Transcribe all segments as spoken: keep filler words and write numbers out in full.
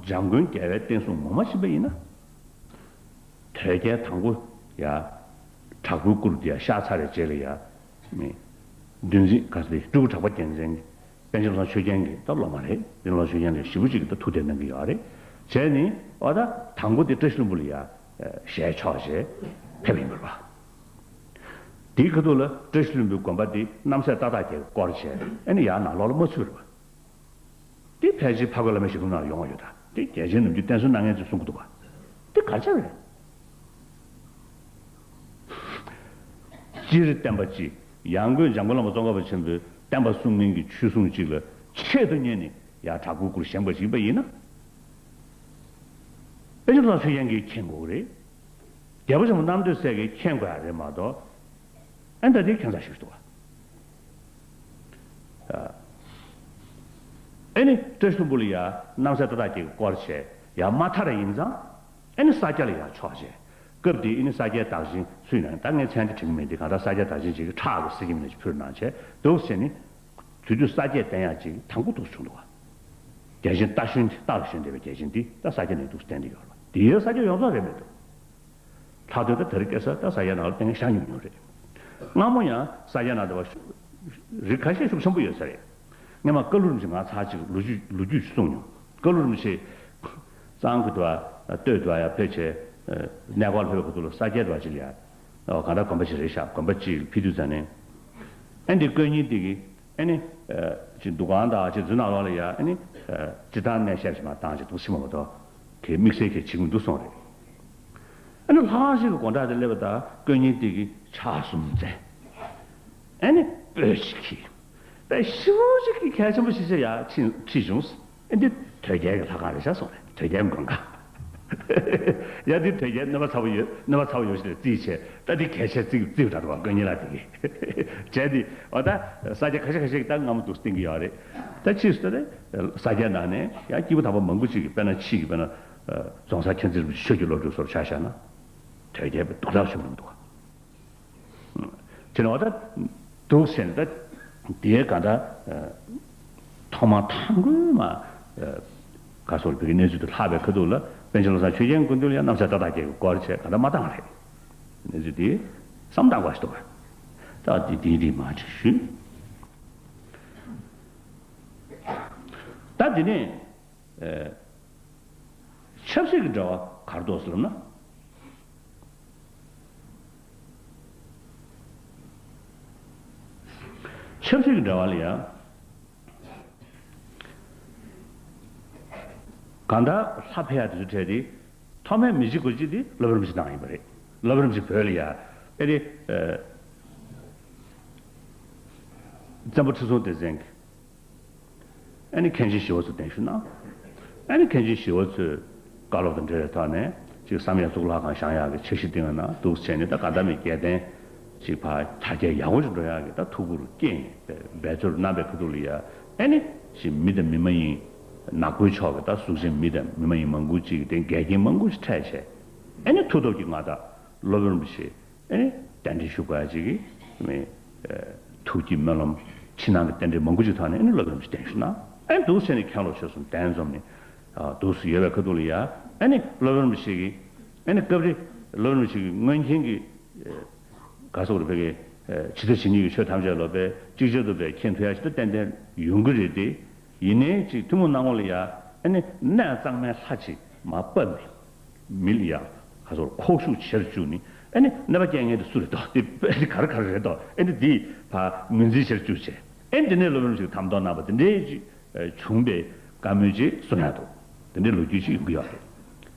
འཇམ་མགོན་རྒྱལ་བའི་བསྟན་སྲུང་ངོ་མ་ཕྱིན་པ་ཡིན་ན། དོལ་རྒྱལ་དང་པོ་ཡ། དྲག་པོའི་སྐུ་རུ་དེ་ཡ་གཤེགས་ཚར་བའི་རྗེས་ལ་ཡ། མི། འདུལ་འཛིན་ག་ཚོད་དེ་སྤྲུལ་སྐུ་གྲགས་པ་རྒྱལ་མཚན་གྱི། པཎ་ཆེན་བློ་བཟང་ཆོས་རྒྱན་གྱི་ད་སློབ་མ་རེད། དེ་བློ་བཟང་ཆོས་རྒྱན་ལ་ཞེ་པོ་ཅིག་གི་ད་ཐུགས་དད་གནང་གི་ཡོད་རེད། བྱས་ནས་ཨོ་ད་དང་པོ་དེ་བཀྲ་ཤིས་ལྷུན་པོ་ལ་ཡ། ཞལ་ཕྱོགས་བྱས་ཕེབས་ཡིན་པ་རེད་པ། དེའི་ཁ་ཐུག་ལ་བཀྲ་ཤིས་ལྷུན་པོའི་དགོན་པ་དེ་རྣམ་སྲས་ཏག་ཏག་རྒྱལ་གྱིས་བསྐོར་བྱས་ཨ་ནི་ཡར་ནང་ལོགས་ལ་མ་ཚུད་པ་རེད་པ། དེ་ཕལ་ཆེར་འཕགས་པའི་བླ་མའི་ཞལ་ལུང་ནང་ལ་ཡོང་བ་ཡོད་ད། དེ་རྒྱལ་ཆེན་ནམ་རྒྱུན་བསྟན་སྲུང་གནང་མཁན་ཚོས་གསུང་གི་འདུག་པ། དེ་ག་རེ་ཆགས་རེད། སྤྱིར་བསྟན་པ་སྤྱི། ཡང་སྒོས་འཇམ་མགོན་བླ་མ་ཙོང་ཁ་པ་ཆེན་པོས་བསྟན་པ་སྲུང་མཁན་གྱི་ཆོས་སྲུང་གཅིག་ལ་ཆེད་དུ་གཉེར་ནས་ཡར་དྲག་པོའི་སྐུར་བཞེངས་པ་ཞིག་ཡིན་པ་ཡིན་ན། པཎ་ཆེན་བློ་བཟང་ཆོས་རྒྱན་གྱིས་མཁྱེན་དགོས་ཀྱི་རེད། རྒྱལ་པོ་ཆེན་པོ་རྣམ་ཐོས་སྲས་ཀྱིས་མཁྱེན་དགོས་ཡ་རེད་མ་གཏོགས། ཨ་ནི་ད་དེ་ཁྱད་མཚར་ཞིག་འདུག་ག་ཨ་ནི་བཀྲ་ཤིས་ལྷུན་པོ་ལ་ཡ་རྣམ་སྲས་ཏག་ཏག་རྒྱལ་གྱིས་བསྐོར་བྱས་ཡ་མ་ཐར་ཡིན་ཙང་། ཨ་ནི་ས་སྐྱ་ལ་ཡ་ཕྱོགས་བྱས། སྐབས་དེ་ཨ་ནི་ས་སྐྱའི་བདག་ཆེན་སུ་ཡིན་ན་ད་ངས་མཚན་དེ་དྲན་གྱི་མེད་དེ། གང་ལྟར་ས་སྐྱའི་བདག་ཆེན་ཅིག་གིས་ཁྲག་གི་གསེར་སྐྱེམས་ནས་ཕུལ་གནང་བྱས་འདུག་བྱས་ནས། དེ་དུས་ས་སྐྱས་བསྟན་ཡག་ཅིག་དང་པོ་འདུག་བྱུང་འདུག་ག་རྒྱལ་ཆེན་རྟ་ཞོན་ཏེ་རྟ་ལ་ཞོན་བསྡད་པའི་རྒྱལ་ཆེན་འདི་ད་ས་སྐྱ་ནས་འདུག་བསྟན་ཏེ་ཡོད་རེད་པ། དེ་ཡང་ས་སྐྱ་ཡོངས་རྫོགས་རེད་མི་འདུག་ལྷག་དོན་ད་དེ་རིང་ཁ་སང་ད་ས་སྐྱ་ནང་ལ་བསྟན་མཁན་ཤ་ཉུང་ཉུང་རེད། སྔ་མོ་ཡང་ས་སྐྱ་ནང་དུ་བ་ཤུགས་རིགས་ཁ་ཤས་ཤུགས་ཆེན་པོ་ཡོད་ས་རེད། སྔོན་མ་ཀ་ལུ་རིན་པོ་ཆེ་ང་ཚར་གཅིག་ལོ་རྒྱུས་ལོ་རྒྱུས་ཤིག་གསུངས་མྱོང་། ཀ་ལུ་རིན་པོ་ཆེ་གཙང་གི་དུ་བ་སྟོད་དུ་བ་ཡར་ཕེབས་བྱས་གནས་སྐོར་ཕེབས་པའི་ཁ་ཐུག་ལ་ས་སྐྱའི་དུ་བ་ཅིག་ལ་ཡ། གང་ལྟར་དགོན་པ་ཅིག་རེད་ཤག་དགོན་པ་ཅིག་ཕེབས་དུས་ཙམ་ནས། ཨ་འདི་དཀོན་གཉེར་དེ་གིས། ཨ་ནི། ཅིག་འདུ་ཁང་དང་ཅིག་འཛུལ་ནང་ལོགས་ལ་ཡ་ཨ་ནི། སྤྱིར་བཏང་གནས་བཤད་ཅིག་མ་བཏང་ཅིག་འདུག་ཕྱི་མ་མ་གཏོགས། གི་དམིགས་བསལ་གྱི་བྱེད་ཀྱི་མི་འདུག་གསུངས་རེད། ཨ་ནི་ལྷ་ཁང་ཞིག་གི་སྒོ་འགྲམ་དུ་སླེབས་པ་དང་དཀོན་གཉེར་དེ་གིས་ཕྱག་གསུམ་བཙལ། ཨ་ནི་སྤོས་ཤིག་གིས། པས་ཤི་བོ་ཞིག་གིས་གལ་ཆེན་པོ་ཞིག་བྱས་ཡ་ཕྱིན་ཁྲིད་བྱུང་། ཨ་འདི་དོལ་རྒྱལ་གྱི་ལྷ་ཁང་རེད་ཤག་གསུངས་རེད། དོལ་རྒྱལ་མགོན་ཁང་། ཡ་འདི་དོལ་རྒྱལ་གནོད་པ་ཚ་པོ་ཡོད། གནོད་པ་ཚ་པོ་ཡོད་ཞིག་ལ་རྩིས་བྱས་ད་འདི་གལ་ཆེ་རྩིས་རྩིས་འདྲ་འདུག་པ། དཀོན་གཉེར་ལགས་དེ་གིས་བྱས་ཏེ་འོ་ད་ས་སྐྱ་ཁ་ཤས་ཁ་ཤས་ཀྱིས་ད་སྔ་མོ་འདུག་བསྟན་གྱི་ཡོད་རེད། ད་ཕྱིས་སུ་ད་ནི་ས་སྐྱ་ནང་ནས་ཡང་སྐྱེས་བུ་དམ་པ་མང་པོ་ཅིག་གིས་དཔེར་ན་ཕྱིས་ཀྱི་དཔེར་ན་རྫོང་སར་མཁྱེན་བརྩེ་རིན་པོ་ཆེ་ཆོས་ཀྱི་བློ་གྲོས་སོགས་ཆ་བཞག་ན། དོལ་རྒྱལ་པའི་རྡོག་རྩ་ཆེན་པོ་འདུག་ག་དེ་ནས་འོ་ད་འདུག་ཟེར་ནས་ད་དེའི་ག་ད་ཐོག་མ་ཐང་དགོས་མ་ག་སོགས་བོད་ཀྱི་གནས་ཚུལ་དུ་ལྷག་པའི་ཁ་ཐུག་ལ་པཎ་ཆེན་བློ་བཟང་ཆོས་རྒྱན་སྐུ་མདུན་ལ་ཡང་རྣམ་སྲས་ཏག་ཏག་རྒྱལ་གྱིས་བསྐོར་བྱས་ག་ད་མ་བཏང་རེད། གནས་ཚུལ་དེ་བསམ་བཏང་དགོས་ཞིག་འདུག་ག་ད་དེ་དེ་རིགས་མ་ཅིག་ཞུས། ད་དེ་ནས། ཆབ་སྲིད་ཀྱི་འབྲེལ་བ་ག་རེ་འདུག་ཟེར་ལབ་ན། ཆབ་སྲིད་ཀྱི་འབྲེལ་བ་ལ་ཡང་གང་ལྟར་ལྷ་ཕེབས་ཡག་དེ་ཚོ་གྲས་དེ་ཐོག་མའི་མི་གཅིག་དགུ་གཅིག་དེ་སློབ་དཔོན་རིན་པོ་ཆེ་གནང་ཡིན་པ་རེད། སློབ་དཔོན་རིན་པོ་ཆེ་བོད་ལ་ཡ་ཨེ་རེད། བཙན་པོ་ཁྲི་སྲོང་ལྡེ་བཙན་གྱི། ཨ་ནི་མཁན་ཆེན་ཞི་བ་འཚོ་གདན་ཞུ་གནང་། ཨ་ནི་མཁན་ཆེན་ཞི་བ་འཚོས་བཀའ་སློབ་དང་འབྲེལ་བའི་ཐོག་ནས་ཅིག་བསམ་ཡས་གཙུག་ལག་ཁང་བཞེངས་ཡག་གི་འཆར་གཞི་བཏིང་ཡོད་ན་འདུག་བྱས་ནས་ད་ག་ད་མི་རྒྱལ་བསྟན་ཅིག་ཕར་དར་རྒྱས་ཡག་པོ་ཞིག་འགྲོ་ཡག་གི་ད་ཐུགས་ཁུར་བསྐྱེད་འབད་རྩོལ་གནང་པའི་ཁ་ཐུག་ལ་ཡ་ཨ་ནི་ཅིག་མི་དང་མི་མ་ཡིན་ནག་པོའི་ཕྱོགས་ཀྱི་ད་གཟུགས་ཅན་མི་དང་མི་མ་ཡིན་མང་པོ་ཅིག་གི་དེ་འགལ་རྐྱེན་མང་པོ་ཞིག་འཕྲད་བྱས་ཨ་ནི་མཐུ་སྟོབས་ཀྱིས་ང་ད་སློབ་དཔོན་རིན་པོ་ཆེ། ཨེ་ནི་གདན་འདྲེན་ཞུ་དགོས་ཡ་ཅིག་གི་མི་ཐུགས་ཀྱི་སྨོན་ལམ་ཕྱི་ནང་གི་རྟེན་འབྲེལ་མང་པོ་ཅིག་ཐོག་ནས་ཨེ་ནི་སློབ་དཔོན་རིན་པོ་ཆེ་གདན་ཞུ་གནང་། ཨེ་འདུག་བྱས་ནས་མཁན་སློབ་ཆོས་གསུམ་གདན་འཛོམས་ནས་འདུག་སེ་ཡོད་པའི་ཁ་ཐུག་ལ་ཡ་ཨེ་ནི་སློབ་དཔོན་རིན་པོ་ཆེ་གི་ཨེ་ནི་སྐབས་རེ་སློབ་དཔོན་རིན་པོ་ཆེ་གི་སྔོན་གྱེན་གྱི་ག་སོགས་རེ་བའི་ཇི་ལྟ་ཇི་སྙེད་ཀྱི་ཆོས་ཐམས་ཅད་ལ་བས་ཅིག་ཅར་དུ་བས་མཁྱེན་ཐུབ་ཡ་ཅིག་ད་ཏན་ཏན་ཡོང་གི་རེད་དེ། ཡིན་ནའི་ཅིག་ཐུན་མོང་སྣང་ངོ་ལ་ཡ་ཨེ་ནི་གནས་གཙང་མའི་ལྷ་ཅིག་མར་ཕབ་ནས། མི་ལ་ཡ་ཁ་སོར་ཁོག་ཤུགས་ཆེར་བཅུག་ནི་ཨེ་ནི་གནོད་པ་སྐྱེལ་མཁན་དེ་སུ་རེད་དོ། དེ་དཔེ་དེ་ག་རེ་ག་རེ་རེད་དོ། ཨེ་ནི་དེ་ཕར་ངོས་འཛིན་ཆེར་བཅུག་བྱས་ཨེ་ནི་དེ་ནས་སློབ་དཔོན་ཞིག་དམ་དོག་གནང་བ་དེ་འདྲའི་ཅིག་བྱུང་བའི་བཀའ་མོལ་ཅིག་གསུང་ཡག་འདུག་དེ་འདྲའི་ལོ་རྒྱུས་ཅིག་ཡོང་གི་ཡོད་རེད།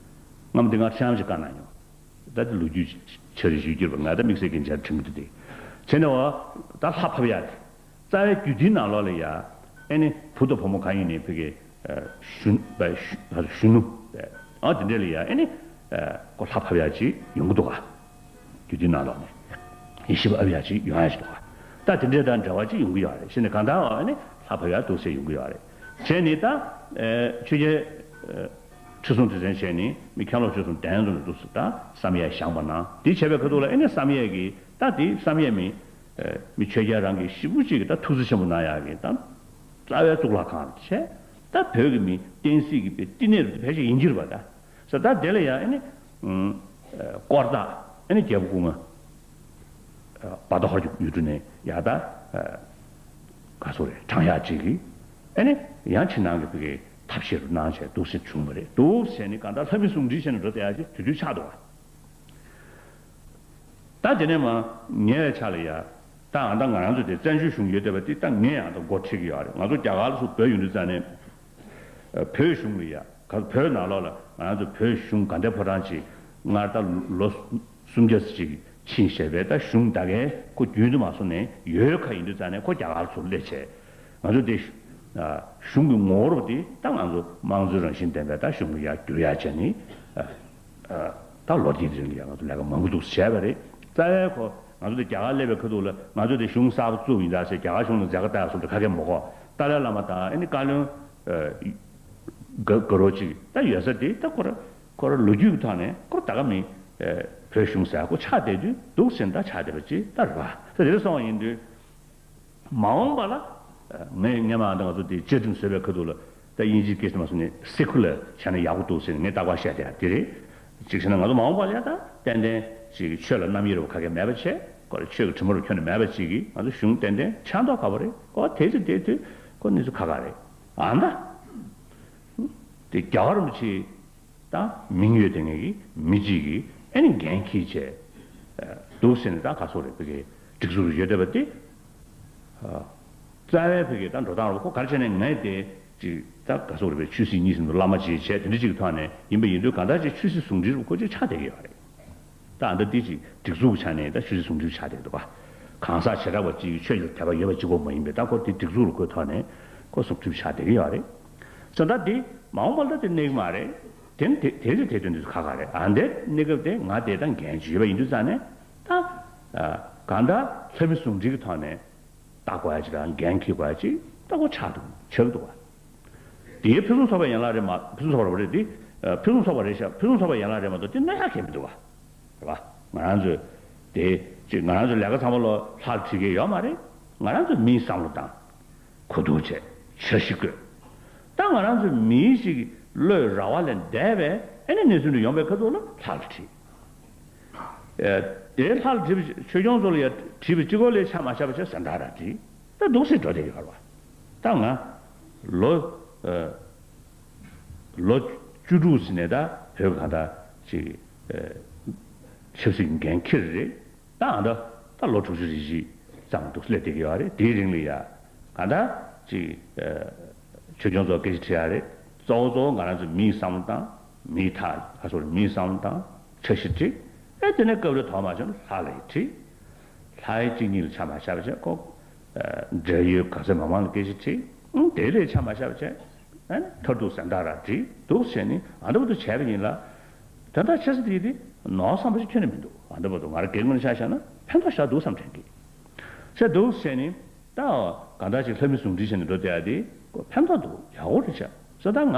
སྔ་མོ་དེ་ང་ཁྲམ་ཞིག་བཀའ་གནང་མྱོང་། ད་དེ་ལོ་རྒྱུས་ཆ་རེ་ཞུ་རྒྱུ་བ་ང་ད་དམིགས་བསལ་གྱི་མཇལ་ཁྲིམས་དེ་དེ་བྱས་ནས་བ་ད་ལྷ་ཕབ་ཡག་རེད། རྩ་བའི་རྒྱུད་སྡེའི་ནང་ལོགས་ལ་ཡ། ཨེ་ནི་བུ་དང་བུ་མོ་གང་ཡིན་ནའི་ཕ་གི་གཞོན་པ་གཞོན་ནུ། ཨ་དེ་འདྲ་ལ་ཡ་ཨེ་ནི་ཁོ་ལྷ་ཕབ་ཡག་ཅིག་ཡོང་གི་འདུག་ག་རྒྱུད་སྡེའི་ནང་ལོགས་ནས་ཡེ་ཤེས་པ་ཨབ་ཡག་ཅིག་ཡོང་ཡག་ཅིག་འདུག་ག་ད་དེ་འདྲ་དང་འབྲེལ་བ་ཅིག་ཡོང་གི་ཡོད་རེད། ཤེས་ནས་གང་ལྟར་ཨེ་ནི་ལྷ་ཕབ་ཡག་འདུག་ཟེར་ཡོང་གི་ཡོད་རེད། བྱས་ནས་ད་ཆོས་རྒྱལ། ཁྲི་སྲོང་ལྡེ་བཙན་བྱས་ནས་མི་མཁན་སློབ་ཆོས་གསུམ་གདན་དུ་འདུག་སེ་ད་བསམ་ཡས་བཞེངས་པ་ན་དེ་བྱས་པའི་ཁ་ཐུག་ལ་ཨེ་ནི་བསམ་ཡས་ཀྱི་ད་དེ་བསམ་ཡས་མི་མི་ཆོས་རྒྱལ་རང་གི་ཞེ་པོ་ཅིག་གི་ད་ཐུགས་རྗེ་ཆེན་པོ་གནང་ཡག་གི་ད་རྩ་བའི་གཙུག་ལག་ཁང་བྱས། ད་བོད་ཀྱི་མི་བསྟན་སྲིད་ཀྱི་བསྟི་གནས་རུ་ཕལ་ཆེར་ཡིན་གྱི་རེད་པ། ད་ས་ད་དེ་ལ་ཡང་ཨ་ནི་ཨུམ་ཨ་དཀོར་བདག་ཨ་ནི་རྒྱལ་པོ་སྐུ་ལྔ། ཨ་བ་དྷ་ཧོར་གྱི་ཡུལ་གྲུ་ནས་ཡར་ད་ཨ་ག་སོ་རེད། དྲང་ཡག་ཅིག་གིས་ཨ་ནི་ཡང་ཕྱི་ནང་གི་བོད་ཀྱི་ཐབས་ཤེས་རུ་གནང་བྱས་འདུག་སེ་བྱུང་བ་རེད། འདུག་སེ་ནི་གང་ལྟར་ལྷ་མི་ཟུང་འབྲེལ་བྱས་ནས་འགྲོ་བསྡད་ཡག་ཅིག་དུས་དུས་ཆགས་འདུག་བ། ད་དེ་ནས་མ་ཉེ་བའི་ཆ་ལ་ཡ། ད་ཨ་ད་ང་རང་ཚོ་དེ་བཙན་བྱོལ་གཞུང་ཡོད་བསྡད་པ་དེ་ད་ངས་ཡང་ད་འགོ་ཁྲིད་ཀྱི་ཡོད་རེད། ང་ཚོ་རྒྱ་གར་ལ་སུ་བོད་ཡོང་དུས་ཙང་ནས། བོད་གཞུང་ལ་ཡ། ག་བོད་ནང་ལོགས་ལ་ང་རང་ཚོ་བོད་གཞུང་ག་འདྲའི་ཕོ་བྲང་ཅིག་སྔར་ད་ལོ་སུམ་བརྒྱ་ཙམ་ཅིག་ཕྱིན་བཞག་པའི་ད་གཞུང་ད་གའི་ཁོ་རྒྱུན་དུ་མ་སོང་ནས་ཡོད་ཁ་ཡིན་དུས་ཙང་ནས་ཁོ་རྒྱ་གར་ལ་སུ་སླེབས་བྱས། ང་ཚོ་དེ་གཞུང་གི་ངོ་བོ་དེ་ད་ང་ཚོ་དམངས་གཙོའི་རང་བཞིན་ལྡན་པའི་ད་གཞུང་གི་ཡར་བསྒྱུར་ཡག་བྱས་ནས། ད་ལོ་དེའི་རིང་ལ་ཡང་ང་ཚོ་ལས་ཀ་མང་པོ་འདུག་བྱས་པ་རེད། རྩ་བའི་ཁོ་ང་ཚོ་དེ་རྒྱ་གར་སླེབས་པའི་ཁ་ཐུག་ལ་ང་ཚོ་དེ་གཞུང་གསར་པ་བཙུགས་ཡིན་ད་ཟེར་རྒྱ་གར་གཞུང་ལ་མཛད་ཁ་བཏང་ཡག་སོང་དུས་ཁ་སྐད་མ་གོ། ཏཱ་ལའི་བླ་མ་དང་ཨ་ནི་བཀའ་བློན་ཨ་དགའ་དགའ་རོགས་ཅིག་ད་ཡོད་ས་དེ་ད་ཁོ་ར་ཁོ་ར་ལོ་རྒྱུས་ཀྱི་ཐོག་ནས་ཁོ་ར་ད་ག་མི་ཨ་བོད་གཞུང་ཟེར་ཁོ་ཆགས་བསྡད་དུས་འདུག་ཟེར་ད་ཆགས་བསྡད་པ་ཅིག་ད་རེད་པ། ད་དེ་འདྲ་སོང་བ་ཡིན་དུས། མ་འོངས་པ་ལ། ངས་སྔོན་མ་ཨ་ད་ང་ཚོ་དེ་བཅའ་ཁྲིམས་བཟོས་པའི་ཁ་ཐུག་ལ་ད་དབྱིན་ཇིའི་སྐད་ཆ་མ་སོང་ནས་སེ་ཁུ་ལར་བྱས་ན་ཡག་པོ་འདུག་ཟེར་ནས་ངས་རྟག་པར་བཤད་བསྡད་ཡ་དེ་རེད། གཅིག་བྱས་ན་ང་ཚོ་མ་འོངས་པ་ལ་ཡ་ད་ཏན་ཏན་ཅིག་ཆོས་ལ་རྣམ་དབྱེ་རུ་ཁ་སྐད་མེད་པ་བྱས་ཁོ་ལ་ཆོས་ཀྱི་དྲི་མ་རུ་ཁྱོན་ནས་མེད་པ་ཅིག་གིས་ང་ཚོ་གཞུང་ཏན་ཏན་ཆགས་མདོག་ཁ་པོ་རེད། ཁོ་དེ་ཚོ་དེ་དུས་ཁོ་གནས་ཚུལ་ཁག་ཁག་རེད། ཨ་ད། དེ་རྒྱལ་བ་རིན་པོ་ཆེ། ད་མིང་ཡོད་དེ་ངེད་ཀྱི་མི་གཅིག་གིས་ཨེ་ནི་འགན་འཁྱེར་བྱས། འདུག་ཟེར་ནས་ད་ག་སོག་རེད་བོད་ཀྱི་སྒྲིག་འཛུགས་རུ་ཡོད་བསྡད་པ་དེ། རྩ་བའི་བོད་ཀྱི་ད་འགྲོ་སྟངས་རུ་ཁོ་ག་རེ་བྱས་ནས་ངས་དེ་ཅིག་ད་ག་སོག་རེད་བོད་ཆོས་སྲིད་གཉིས་ཟིན་དུ་བླ་མ་ཅིག་བྱས་དེ་འདྲ་ཅིག་གི་ཐོག་ནས་ཡིན་པ་ཡིན་དུས་གང་ལྟར་ཅིག་ཆོས་སྲིད་ཟུང་འབྲེལ་རུ་ཁོ་ཅིག་ཆགས་བསྡད་ཀྱི་ཡོད་རེད། ད་ཨ་ད་དེ་ཅིག་སྒྲིག་འཛུགས་ཆ་ནས་ད་ཆོས་སྲིད་ཟུང་འབྲེལ་ཆགས་བསྡད་འདུག་ག་གང་ཟག་བྱེ་བྲག་པ་ཅིག་ཆོས་ཀྱི་དད་པ་ཡོད་པ་གཅིག་པོ་མ་ཡིན་པའི་ད་ཁོ་དེ་སྒྲིག་འཛུགས་རུ་ཁོའི་ཐོག་ནས་ཁོ་ཟུང་འབྲེལ་ཆགས་བསྡད་ཀྱི་ཡོད་རེད། བྱས་ཙང་ད་དེ་མ་འོངས་པ་ལ་ད་དེ་གནས་ཀྱི་མ་རེད། དེ་ནི་དེ་དེ་རེད། དེ་དོན་དུ་ཁག་ཁག་རེད། ཨ་འདས་གནས་སྐབས་དེ་ང་དེ་ད་འགན་བཞེས་པ་ཡིན་དུས་ཙང་ནས་ད་གང་ལྟར་ལྷ་མི་ཟུང་འབྲེལ་གྱི་ཐོག་ནས་ལྟ་དགོས་ཡ་ཅིག་དང་འགན་འཁྱེར་དགོས་ཡ་ཅིག་ད་ཁོ་ཆགས་འདུག་ཆགས་འདུག་བ། དེའི་ཕུན་སུམ་ཚོགས་པའི་ཡན་ལག་རེད་མ་ཕུན་སུམ་ཚོགས་པ་རེད་དེ། ཕུན་སུམ་ཚོགས་པ་རེད་ཤག་ཕུན་སུམ་ཚོགས་པའི་ཡན་ལག་རེད་མ་གཏོགས་དེ་གནོད་ཡག་གང་མི་འདུག་བ། རེད་བ། ང་རང་ཚོས་དེ་ཅིག་ང་རང་ཚོ་ལས་ཀ་ཚང་མ་ལོ་ལྷག་བྲིས་ཀྱི་ཡོད་མ་རེད། ང་རང་ཚོ་མིའི་བསམ་བློ་དང་། གོ་བསྡུར་བྱས། འཆར་གཞི་བཀོད། ད་ང་རང་ཚོ་མིའི་ཞིག་བློའི་ར་བ་ལས་འདས་པའི་ཨེ་ནི་གནས་ཚུལ་འདི་ཡོང་པའི་ཁ་ཐུག་ལ་ལྷག་ལ་བྲིས། དེའི་ལྷག་ལ་བྲིས་པ་ཆོས་སྐྱོང་ཚོ་ལ་ཡ་བྲིས་པ་གཅིག་པོ་ལས་ཆ་མ་བཞག་པ་བྱས་ཟན་དར་ར་བྲིས། ད་འདུག་སེ་འགྲོ་བསྡད་ཀྱི་ཡོད་རེད་བ། ད་ང་ལོ་ལོ་བཅུ་དྲུག་ཟིན་ནས་ད་བོད་གང་ད་ཅིག་ཆབ་སྲིད་འགན་འཁྱེར་རེད། ད་ཨ་ད་ད་ལོ་དྲུག་ཅུ་རེ་བཞི་ཙམ་འདུག་སླེབས་བསྡད་ཀྱི་ཡོད་རེད། དེའི་རིང་ལ་ཡ་གང་ད་ཅིག་ཆོས་སྐྱོང་ཚོ་སྐད་ཆ་དྲིས་ཡ་རེད། གཙོ་བོ་གཙོ་བོ་ང་རང་ཚོ་མིའི་བསམ་བློ་དང་མིའི་ཐག་ཁ་སོར་མིའི་བསམ་བློ་དང་འཆར་གཞི་བྲིས། ཨེ་དེ་ནས་སྐབས་རེ་དོགས་མ་བྱུང་ན་ལྷག་ལ་ཡི་བྲིས། ལྷག་ཡི་གཅིག་གཉིས་ལ་ཆ་མ་བཞག་པ་བྱས་ཁོ། འབྲེལ་ཡོད་ག་ཚད་མང་མང་ལ་སྐད་ཆ་དྲིས། ཨང་དེ་ལས་ཆ་མ་བཞག་པ་བྱས། ཨ་ནི་མཐར་ཐུག་ཟན་དར་ར་བྲིས་འདུག་བྱས་ནི་ཨ་འདྲ་བོ་དུ་བྱས་པ་ཡིན་ལ། ད་ལྟ་ཆབ་སྲིད་དེ་ཡིན་དེ་ནོར་བསམ་པ་ཞིག་ཁྱོན་ནས་མི་འདུག་ཨ་འདྲ་བོ་དུ་ང་རང་སྒེར་ངོས་ནས་ཆ་བཞག་ན་ཕན་ཐོགས་ཞེ་དྲག་འདུག་བསམ་དྲན་གི། བྱས་འདུག་བྱས་ནི་ད་གང་ལྟར་ཞིག་ལྷ་མི་ཟུང་འབྲེལ་བྱས་ནས་འགྲོ་བསྡད་ཡ་དེ་ཁོ་ཕན་ཐོགས་འདུག་ཡག་པོ་རེད་བྱས། བྱས་ད་ང་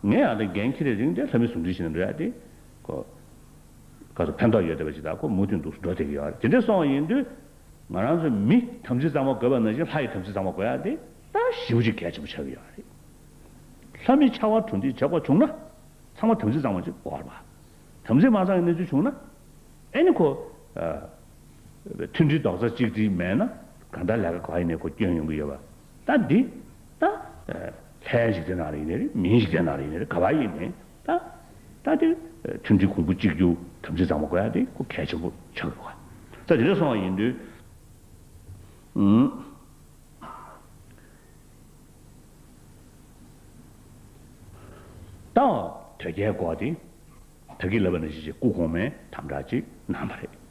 ངས་ཨ་ད་འགན་འཁྱེར་རེ་རིང་དེ་ལྷ་མི་ཟུང་འབྲེལ་བྱས་ནས་འགྲོ་ཡ་དེ་ཁོ། ག་ཚོད་ཕན་ཐོགས་ཡོད་བསྡད་པ་ཞིག་དང་ཁོ་མུ་མཐུད་འདུག་འགྲོ་བསྡད་ཀྱི་ཡོད་རེད། དེ་འདྲ་སོང་བ་ཡིན་དུས་ང་རང་ཚོ་མི་དམ་ཚིག་གཙང་མ་དགོས་པ་ནང་བཞིན་ལྷ་ཡི་དམ་ཚིག་གཙང་མ་དགོས་ཡ་དེ་ད་ཞེ་པོ་ཅིག་གལ་ཆེན་པོ་ཆགས་ཀྱི་ཡོད་རེད། ལྷ་མི་ཕྱར་བ་གྲུ་འདེགས་བྱེད་དགོས་བྱུང་ན་ཚང་མ་དམ་ཚིག་གཙང་མ་ཅིག་དགོས་རེད་པ། དམ་ཚིག་མ་གཙང་བའི་གནས་ཚུལ་བྱུང་ན་ཨེ་ནི་ཁོ། མཐུན་སྒྲིལ་རྡོག་རྩ་གཅིག་སྒྲིལ་མེད་ན་གང་ལྟར་ལས་ཀ་ག་ཡིན་ནའི་ཁོ་སྐྱོན་ཡོང་གི་ཡོད་པ། ད་འདི་ད་ལྷའི་འཇིག་རྟེན་ནང་ལ་ཡིན་ནའི་རེད། མིའི་འཇིག་རྟེན་ནང་ལ་ཡིན་ནའི་རེད། ག་པར་ཡིན་ནའི་ད་ད་དེ་མཐུན་སྒྲིལ་གོང་བུ་གཅིག་གྱུར་དམ་ཚིག་གཙང་མ་དགོས་ཡ་དེ་ཁོ་གལ་ཆེན་པོ་ཆགས་ཀྱི་འདུག་ག་ད་དེ་འདྲ་སོང་བ་ཡིན་དུས། ད་དོལ་རྒྱལ་སྐོར་དེ། ད་གིན་ལབ་པ་ནང་བཞིན་ཅིག་སྐུ་གོང་མའི་དམ་བསྒྲགས་ཅིག་གནང་བ་རེད།